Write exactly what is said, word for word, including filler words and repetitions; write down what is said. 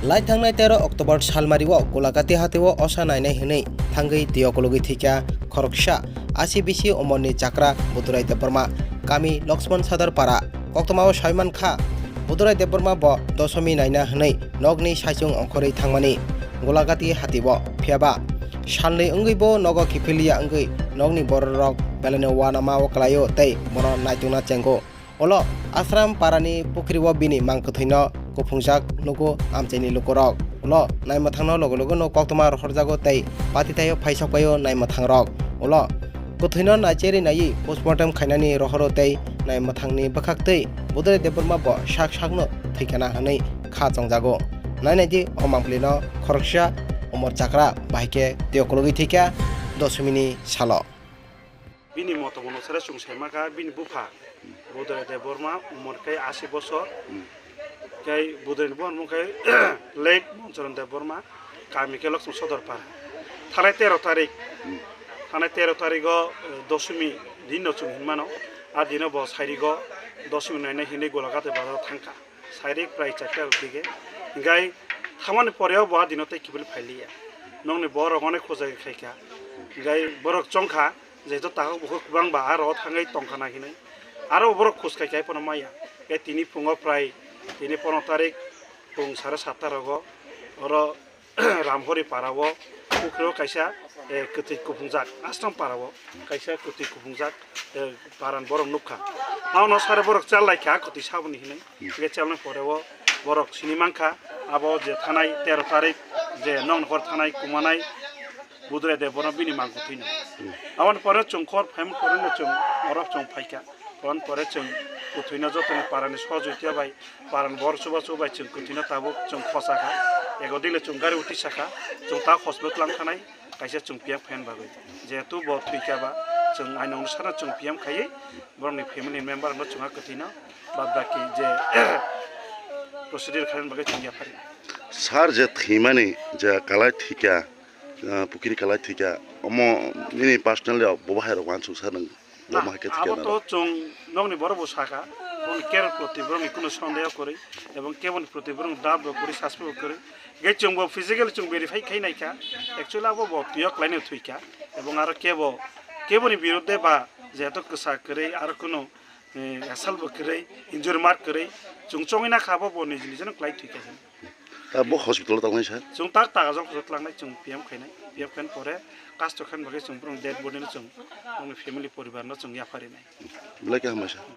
Lai thangnai tero October salmario Golagati hatio osa nainai hwnwi thangwi twi okologwi thwikha khoroksa asi bisi umorni chakra Budurai Debbarma, kami Lakshman Sadar Para. Koktwmao saimankha, Budurai Debbarma bo dosomi naina hwnwi nokni saichung ongkhorwi thangmani Golagati hatio. Phiyaba salnwi wngwi bo nogo kiphilya wngwi nokni bororok belaino uanama o kwlaio tei bono naitungna chengo. Ulo Ashram parani pukrio bini mang kwthwino kuphungjak nugo amchaini lukurok. Ulo naimwthangno logo logono koktwma rohorjago tei patitaio phaisokpaio naimwthangrok. Ulo kwthwino naicherwi naiwi postmortem khainani rohoro tei naimwthangni bwkhaktwi Budurai Debbarma bo sak sakno thwikana hwnwi kha chongjago. Nainaidi o mangpilino khoroksa umor chakra bahai khe tei okologwi thwikha dosomini salo. Bini motom onusare chwng sai mankha, bini bupha Budrai Debbarma, umor khe asi bosor. Hmm. Khe Budrai ni buphang mung khe late Monchoron Debbarma, kami khe Lokchong Sodorpara. Thanai tero tarik, Hmm. thanai tero tarigo, eh, dosomi dinno chwng hinmano. A dino bo sairigo dosomi nainai hinwi Golagati bazaro thangkha. Sairik prai charta rok dige. Hinkhe thangmani poreo bo a dino tei kiphilwi phailiya. Nokni borok onek khojagwi khaikha. Hinkhe borok chongkha, jehetu takhuk bukhuk kwbangba aro thangwi tongkha na hinwi. Aro borok khoj khaikha, haiphano maya. Khe tini phungo prai, tini pono tarik, phung sare satta rogo, oro Ramhori para o, pukhrio kaisa, eh, kwtwi kuphungjak, Ashram para o kaisa kwtwi kuphungjak, eh, paran borok nukha. Abono sare borok chal laikha, kwtwi saboni hinwi. Hinkhe chalni pore o borok sini mankha, abo je thanai tero tarik, je nokni hor thanai kumanai Budrai Debbarma bini mang kwthwino. Aboni pore chwng khor phaima pore no chwng oro chwng phaikha. Aboni pore chwng kwthwino jotoni parani sohojogita bai, parani bor chubachu bai chwng kwthwino tabuk chwng khosakha. Ego dile chwng gari utisakha, chwng ta hospital tlang thanai, kaisa chwng P M khaina bagwi. Jehetu bo thwikha ba, chwng aino onusarno chwng P M khaiwi, borokni family member no chwng ha kwthwino, bad baki je procedure khaina bagwi chwng yaphari. Sir, je thwimani je kalai thwikha, ah, pukiri kalai thwikha, omo nini personally bo bahai rok uansuk sir nwng? Bo Na, ma khe abo thwikha to nang? Chwng nokni borok bo sakha, boni care proti borokni kuno sondeho kwrwi, ebong keboni proti borok dab bo kwrwi, suspect bo kwrwi. Ge chwng bo physically chwng verify khai naikha, actually abo bo twiyo klaino thwikha, ebong aro kebo, keboni birudde ba jehetu kwsa kwrwi aro kuno, eh, assault bo kwrwi, injury mark kwrwi, chwng chongwi nakha abo bo niji nijino klai thwikha. Ta bo hospital o tangnai sir? Chwng tak tak ajol hospital tlangnai, chwng P M khainai, P M khaina pore custom khaina bagwi chwng borokni dead body no chwng bongni family poribar no chwng yapharinai. Belai khe hambai sir.